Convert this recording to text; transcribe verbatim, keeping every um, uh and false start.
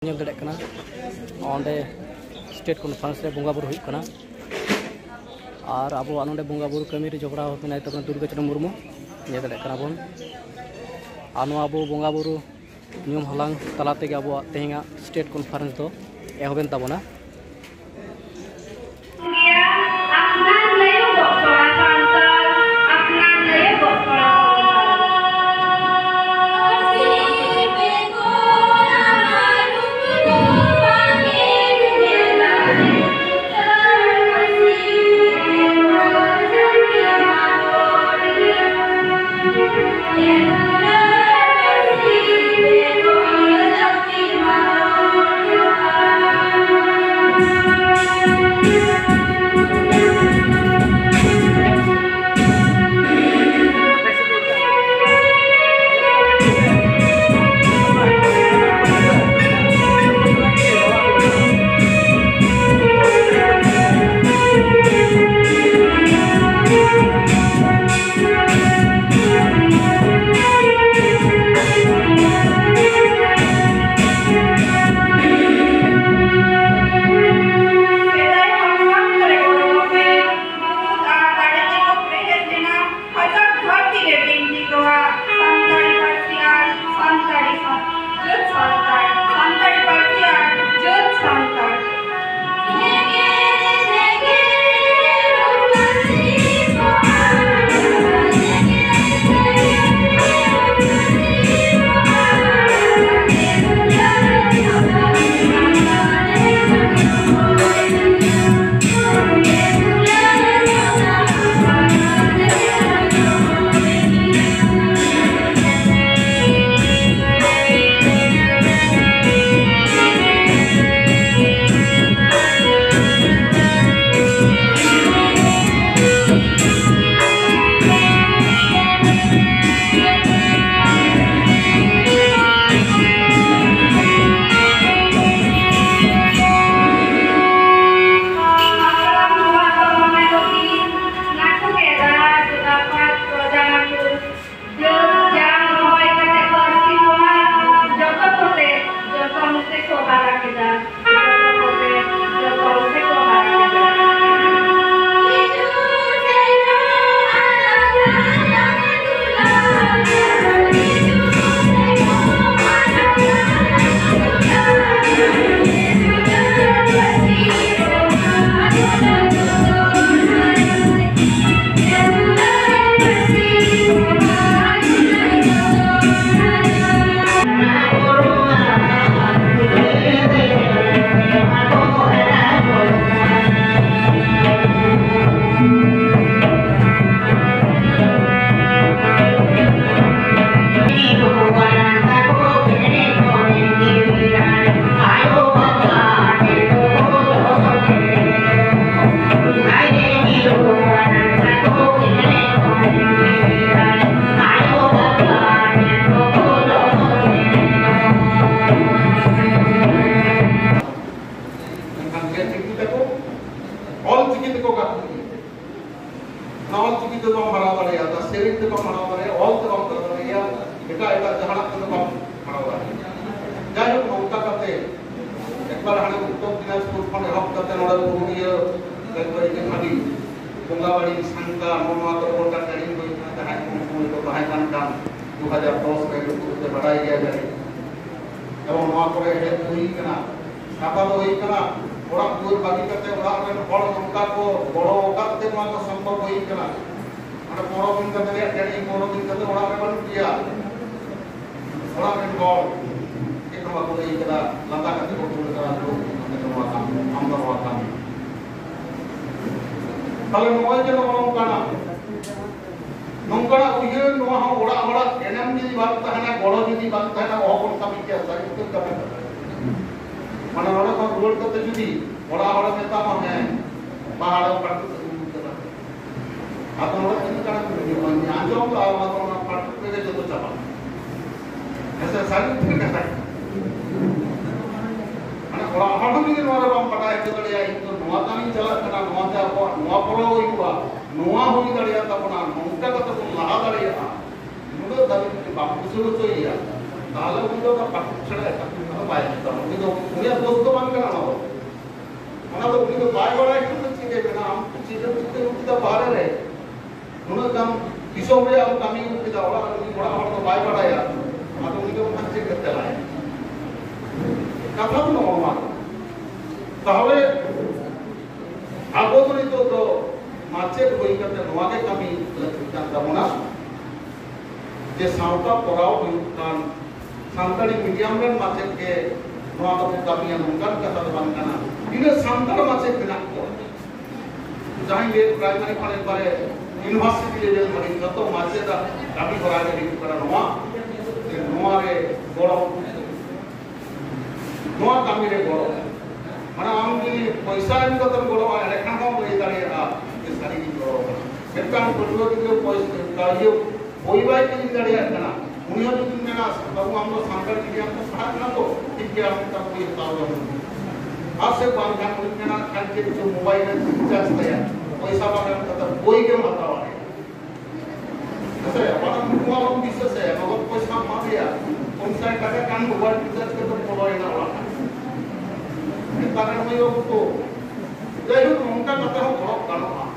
ᱧᱮᱞ ᱫᱟᱲᱮᱭᱟᱜ ᱠᱟᱱᱟ, ᱚᱸᱰᱮ state conference ᱨᱮ ᱵᱚᱸᱜᱟ ᱵᱩᱨᱩ ᱦᱩᱭᱩᱜ ᱠᱟᱱᱟ᱾ ᱟᱨ ᱟᱵᱚᱣᱟᱜ ᱱᱚᱰᱮ ᱵᱚᱸᱜᱟ ᱵᱩᱨᱩ ᱠᱟᱹᱢᱤ ᱨᱮ ᱡᱚᱯᱲᱟᱣ ᱢᱮᱱᱟᱭ ᱛᱟᱵᱚᱱᱟ ᱫᱩᱨᱜᱟᱹ ᱪᱚᱨᱚᱱ ᱢᱩᱨᱢᱩ, ᱧᱮᱞ ᱫᱟᱲᱮᱭᱟᱜ ᱠᱟᱱᱟ ᱵᱚᱱ᱾ ᱟᱨ ᱱᱚᱣᱟ ᱟᱵᱚ ᱵᱚᱸᱜᱟ ᱵᱩᱨᱩ ᱧᱩᱢ ᱦᱟᱞᱟᱝ ᱛᱟᱞᱟ ᱛᱮᱜᱮ ᱟᱵᱚᱣᱟᱜ ᱛᱮᱦᱮᱧᱟᱜ state conference ᱫᱚ ᱮᱦᱚᱵᱮᱱ ᱛᱟᱵᱚᱱᱟ᱾ ᱟᱯᱱᱟᱨ ᱞᱟᱹᱭᱚᱜᱚᱜ ᱠᱚᱲᱟ ᱥᱟᱱᱛᱟᱲ, ᱟᱯᱱᱟᱨ ᱞᱟᱹᱭᱚᱜᱚᱜ ᱠᱚᱲᱟ ᱥᱟᱱᱛᱟᱲ᱾ ᱟᱨ ᱦᱟᱱᱮ ᱩᱛᱛᱚᱨ ᱫᱤᱱᱟᱡᱽᱯᱩᱨ ᱠᱷᱚᱱ ᱮᱦᱚᱵ ᱠᱟᱛᱮ ᱱᱚᱰᱮ ᱯᱩᱨᱩᱞᱤᱭᱟᱹ, ᱵᱮᱞᱯᱟᱦᱟᱲᱤ ᱦᱟᱹᱵᱤᱡ, ᱵᱚᱸᱜᱟᱵᱟᱲᱤ, ᱥᱟᱝᱠᱟ, ᱱᱚᱣᱟ ᱱᱚᱣᱟ ᱠᱚᱨᱮ ᱜᱚᱴᱟ training ᱦᱩᱭ ᱠᱟᱱᱟ᱾ ᱡᱟᱦᱟᱸᱭ ᱠᱚ ᱩᱱᱠᱩ ᱠᱚ ᱛᱟᱦᱮᱸ ᱠᱟᱱ ᱠᱷᱟᱱ, ᱫᱩ ᱦᱟᱡᱟᱨ ᱫᱚᱥ ᱨᱮ ᱱᱩᱠᱩ ᱫᱚᱯᱮ ᱵᱟᱰᱟᱭ ᱜᱮᱭᱟ ᱡᱟᱹᱱᱤᱡ᱾ ᱮᱵᱚᱝ ᱱᱚᱣᱟ ᱠᱚᱨᱮ ᱦᱮᱡ ᱦᱩᱭ ᱠᱟᱱᱟ᱾ ᱠᱟᱛᱷᱟ ᱫᱚ ᱦᱩᱭ ᱠᱟᱱᱟ, ᱚᱲᱟᱜ ᱫᱩᱣᱟᱹᱨ ᱵᱟᱹᱜᱤ ᱠᱟᱛᱮ ᱚᱲᱟᱜ ᱨᱮᱱ ᱦᱚᱲ ᱱᱚᱝᱠᱟ ᱠᱚ ᱜᱚᱲᱚ ᱟᱠᱟᱫ ᱛᱮ ᱱᱚᱣᱟ ᱫᱚ ᱥᱚᱢᱵᱷᱚᱵ ᱦᱩᱭ ᱠᱟᱱᱟ᱾ ᱢᱟᱱᱮ ᱯᱚᱱᱨᱚ ᱫᱤᱱ ᱠᱟᱛᱮ ᱨᱮᱭᱟᱜ training, ᱯᱚᱱᱨᱚ ᱫᱤᱱ ᱠᱟᱛᱮ ᱚᱲᱟᱜ ᱨᱮ ᱵᱟᱹᱱᱩᱜ ᱜᱮᱭᱟ᱾ ᱚᱲᱟᱜ ᱨᱮᱱ ᱦᱚᱲ ᱪᱮᱫ ᱦᱚᱸ ᱵᱟᱠᱚ ᱞᱟᱹᱭ ᱠᱟᱫᱟ, ᱞᱟᱸᱫᱟ ᱠᱟᱛᱮ ᱠᱚ ᱠᱩᱞ ᱠᱟᱫᱟ, "ᱫᱩ, ᱟᱢ ᱫᱚ ᱱᱚᱣᱟ ᱠᱟᱹᱢᱤ, ᱟᱢ ᱫᱚ ᱱᱚᱣᱟ ᱠᱟᱹᱢᱤ᱾" ᱛᱟᱦᱞᱮ ᱱᱚᱜᱼᱚᱭ ᱡᱮ ᱱᱚᱜᱼᱚ ᱱᱚᱝᱠᱟᱱᱟᱜ, ᱱᱚᱝᱠᱟᱱᱟᱜ ᱩᱭᱦᱟᱹᱨ, ᱱᱚᱣᱟ ᱦᱚᱸ ᱚᱲᱟᱜ ᱦᱚᱲᱟᱜ ᱮᱱᱮᱢ ᱡᱩᱫᱤ ᱵᱟᱝ ᱛᱟᱦᱮᱱᱟ, ᱜᱚᱲᱚ ᱡᱩᱫᱤ ᱵᱟᱝ ᱛᱟᱦᱮᱱᱟ, ᱚᱦᱚ ᱵᱚᱱ ᱠᱟᱹᱢᱤ ᱠᱮᱭᱟ᱾ ᱥᱟᱹᱨᱤ ᱩᱛᱟᱹᱨ ᱠᱟᱛᱷᱟ ᱠᱟᱱᱟ᱾ ᱢᱟᱱᱮ ᱱᱚᱰᱮ ᱠᱷᱚᱱ ᱨᱩᱣᱟᱹᱲ ᱠᱟᱛᱮ ᱡᱩᱫᱤ ᱚᱲᱟᱜ ᱦᱚᱲᱮ ᱢᱮᱛᱟᱢᱟ, "ᱦᱮᱸ, ᱯᱟᱦᱟᱲ ᱯᱟᱴᱩ ᱟᱹᱜᱩ ᱠᱟᱫᱟ", ᱟᱫᱚ ᱱᱚᱰᱮ ᱛᱤᱱᱟᱹᱜ ᱜᱟᱱ ᱮᱢ ᱦᱤᱡᱩᱜᱼᱟ? ᱟᱸᱡᱚᱢ ᱫᱚ ᱟᱨ ᱚᱱᱟ ᱫᱚ ᱚᱱᱟ ᱯᱟᱴᱩ ᱨᱮᱜᱮ ᱡᱚᱛᱚ ᱪᱟᱵᱟᱜᱼᱟ᱾ ᱦᱮᱸ ᱥᱮ, ᱥᱟᱹᱨᱤ ᱩᱛᱟᱹᱨ ᱠᱟᱛᱷᱟ ᱠᱟᱱᱟ᱾ ᱢᱟᱱᱮ ᱚᱲᱟᱜ ᱦᱚᱲ ᱦᱚᱸ ᱡᱩᱫᱤ ᱱᱚᱣᱟ ᱨᱮ ᱵᱟᱢ ᱵᱟᱰᱟᱭ ᱦᱚᱪᱚ ᱫᱟᱲᱮᱭᱟᱭᱟ, "ᱤᱧ ᱫᱚ ᱱᱚᱣᱟ ᱠᱟᱹᱢᱤᱧ ᱪᱟᱞᱟᱜ ᱠᱟᱱᱟ, ᱱᱚᱣᱟ ᱛᱮ ᱟᱵᱚᱣᱟᱜ ᱱᱚᱣᱟ ᱯᱚᱨᱚᱵᱽ ᱦᱩᱭᱩᱜᱼᱟ, ᱱᱚᱣᱟ ᱦᱩᱭ ᱫᱟᱲᱮᱭᱟᱜ ᱛᱟᱵᱚᱱᱟ, ᱱᱚᱝᱠᱟ ᱠᱟᱛᱮ ᱵᱚᱱ ᱞᱟᱦᱟ ᱫᱟᱲᱮᱭᱟᱜᱼᱟ", ᱱᱩᱱᱟᱹᱜ ᱫᱷᱟᱹᱵᱤᱡ ᱡᱩᱫᱤ ᱵᱟᱢ ᱵᱩᱡᱷᱟᱹᱣ ᱦᱚᱪᱚᱭᱮᱭᱟ, ᱛᱟᱦᱞᱮ ᱩᱱᱤ ᱫᱚ ᱚᱱᱟ ᱯᱟᱴᱷᱚᱠ ᱪᱷᱟᱲᱟ ᱮᱴᱟᱜ ᱠᱟᱹᱢᱤ ᱫᱚ ᱵᱟᱭ ᱦᱟᱛᱟᱣᱟ᱾ ᱩᱱᱤ ᱫᱚ, ᱩᱱᱤᱭᱟᱜ ᱫᱳᱥ ᱫᱚ ᱵᱟᱝ ᱠᱟᱱᱟ ᱚᱱᱟ ᱫᱚ᱾ ᱚᱱᱟ ᱫᱚ ᱩᱱᱤ ᱫᱚ ᱵᱟᱭ ᱵᱟᱲᱟᱭ ᱠᱷᱟᱱ ᱫᱚ ᱪᱮᱫ ᱮ ᱢᱮᱱᱟ? ᱟᱢ ᱪᱮᱫ ᱮᱢ ᱪᱤᱠᱟᱹ ᱠᱮᱫᱟ ᱵᱟᱦᱨᱮ ᱨᱮ? ᱱᱩᱱᱟᱹᱜ ᱜᱟᱱ ᱫᱤᱥᱚᱢ ᱨᱮᱭᱟᱜ ᱮᱢ ᱠᱟᱹᱢᱤ ᱟᱹᱜᱩ ᱠᱮᱫᱟ, ᱚᱲᱟᱜ ᱨᱮ ᱩᱱᱤ ᱚᱲᱟᱜ ᱦᱚᱲ ᱫᱚ ᱵᱟᱭ ᱵᱟᱲᱟᱭᱟ, ᱟᱫᱚ ᱩᱱᱤ ᱫᱚ ᱚᱱᱟ ᱪᱮᱫ ᱮ ᱛᱮᱞᱟᱭᱟ? ᱠᱟᱛᱷᱟ ᱫᱚ ᱱᱚᱜᱼᱚ ᱱᱚᱣᱟ ᱠᱟᱱᱟ᱾ ᱛᱟᱦᱚᱞᱮ ᱟᱵᱚ ᱫᱚ ᱱᱤᱛᱚᱜ ᱫᱚ ᱢᱟᱪᱮᱫ ᱦᱩᱭ ᱠᱟᱛᱮ ᱱᱚᱣᱟ ᱜᱮ ᱠᱟᱹᱢᱤ ᱞᱟᱹᱠᱛᱤ ᱠᱟᱱ ᱛᱟᱵᱚᱱᱟ᱾ ᱡᱮ ᱥᱟᱶᱛᱟ ᱯᱚᱲᱟᱣ ᱦᱩᱭᱩᱜ ᱠᱟᱱ ᱥᱟᱱᱛᱟᱲᱤ medium ᱨᱮᱱ ᱢᱟᱪᱮᱫ ᱜᱮ ᱱᱚᱣᱟ ᱫᱚᱠᱚ ᱠᱟᱹᱢᱤᱭᱟ, ᱱᱚᱝᱠᱟᱱ ᱠᱟᱛᱷᱟ ᱫᱚ ᱵᱟᱝ ᱠᱟᱱᱟ᱾ ᱛᱤᱱᱟᱹᱜ ᱥᱟᱱᱛᱟᱲ ᱢᱟᱪᱮᱫ ᱢᱮᱱᱟᱜ ᱠᱚᱣᱟ, ᱡᱟᱦᱟᱸᱭ ᱜᱮ primary ᱠᱷᱚᱱ ᱮᱠᱵᱟᱨᱮ university level ᱫᱷᱟᱹᱵᱤᱡ ᱡᱚᱛᱚ ᱢᱟᱪᱮᱫᱟᱜ ᱠᱟᱹᱢᱤ ᱦᱚᱨᱟ ᱜᱮ ᱦᱩᱭᱩᱜ ᱠᱟᱱᱟ ᱱᱚᱣᱟ, ᱡᱮ ᱱᱚᱣᱟ ᱨᱮ ᱜᱚᱲᱚ᱾ ᱱᱚᱣᱟ ᱠᱟᱹᱢᱤ ᱨᱮ ᱜᱚᱲᱚ᱾ ᱢᱟᱱᱮ ᱟᱢ ᱡᱩᱫᱤ ᱯᱚᱭᱥᱟ ᱮᱢ ᱠᱟᱛᱮᱢ ᱜᱚᱲᱚᱜᱼᱟ, ᱮᱸᱰᱮᱠᱷᱟᱱ ᱦᱚᱸ ᱞᱟᱹᱭ ᱫᱟᱲᱮᱭᱟᱜᱼᱟ ᱡᱮ ᱥᱟᱹᱨᱤ ᱜᱤᱧ ᱜᱚᱲᱚ ᱟᱠᱟᱱᱟ᱾ ᱢᱤᱫᱴᱟᱝ ᱯᱟᱹᱴᱷᱩᱣᱟᱹ ᱜᱤᱫᱽᱨᱟᱹ ᱯᱚᱭᱥᱟ, ᱤᱭᱟᱹ, ᱵᱳᱭ ᱵᱟᱭ ᱠᱤᱨᱤᱧ ᱫᱟᱲᱮᱭᱟᱜ ᱠᱟᱱᱟ, ᱩᱱᱤ ᱦᱚᱸ ᱡᱩᱫᱤᱢ ᱢᱮᱱᱟ, "ᱵᱟᱹᱵᱩ, ᱟᱢ ᱫᱚ ᱥᱟᱱᱛᱟᱲ medium ᱛᱮᱢ ᱯᱟᱲᱦᱟᱜ ᱠᱟᱱᱟ ᱛᱚ, ᱴᱷᱤᱠ ᱜᱮᱭᱟ, ᱟᱢ ᱢᱤᱫᱴᱟᱝ ᱵᱳᱭ ᱦᱟᱛᱟᱣ ᱡᱚᱝ ᱢᱮ᱾" ᱟᱨ ᱥᱮ ᱵᱟᱝᱠᱷᱟᱱ ᱩᱱᱤ ᱢᱮᱱᱟ, ᱠᱷᱟᱱ ᱪᱮᱫ ᱪᱚ mobile ᱨᱮ recharge ᱛᱟᱭᱟ, ᱯᱚᱭᱥᱟ ᱵᱟᱝ ᱮᱢ ᱠᱟᱛᱮ ᱵᱳᱭ ᱜᱮᱢ ᱦᱟᱛᱟᱣᱟ᱾ ᱦᱮᱸᱥᱮ, ᱚᱱᱟ ᱱᱩᱠᱩ ᱟᱞᱚᱢ ᱵᱤᱥᱥᱟᱹᱥ ᱟᱭᱟ, ᱱᱚᱜᱚᱫ ᱯᱚᱭᱥᱟ ᱮᱢᱟ ᱫᱮᱭᱟ, ᱯᱩᱱ ᱥᱟᱭ ᱴᱟᱠᱟ ᱠᱟᱱ mobile recharge ᱠᱟᱛᱮ ᱵᱚᱞᱚᱭᱮᱱᱟ ᱚᱲᱟᱜ᱾ ᱛᱟᱦᱞᱮ ᱢᱟᱹᱭ ᱵᱟᱹᱵᱩ ᱠᱚ, ᱡᱟᱭᱦᱳᱠ, ᱱᱚᱝᱠᱟ ᱠᱟᱛᱮ ᱦᱚᱸ ᱯᱚᱨᱚᱵᱽ ᱜᱟᱱᱚᱜᱼᱟ᱾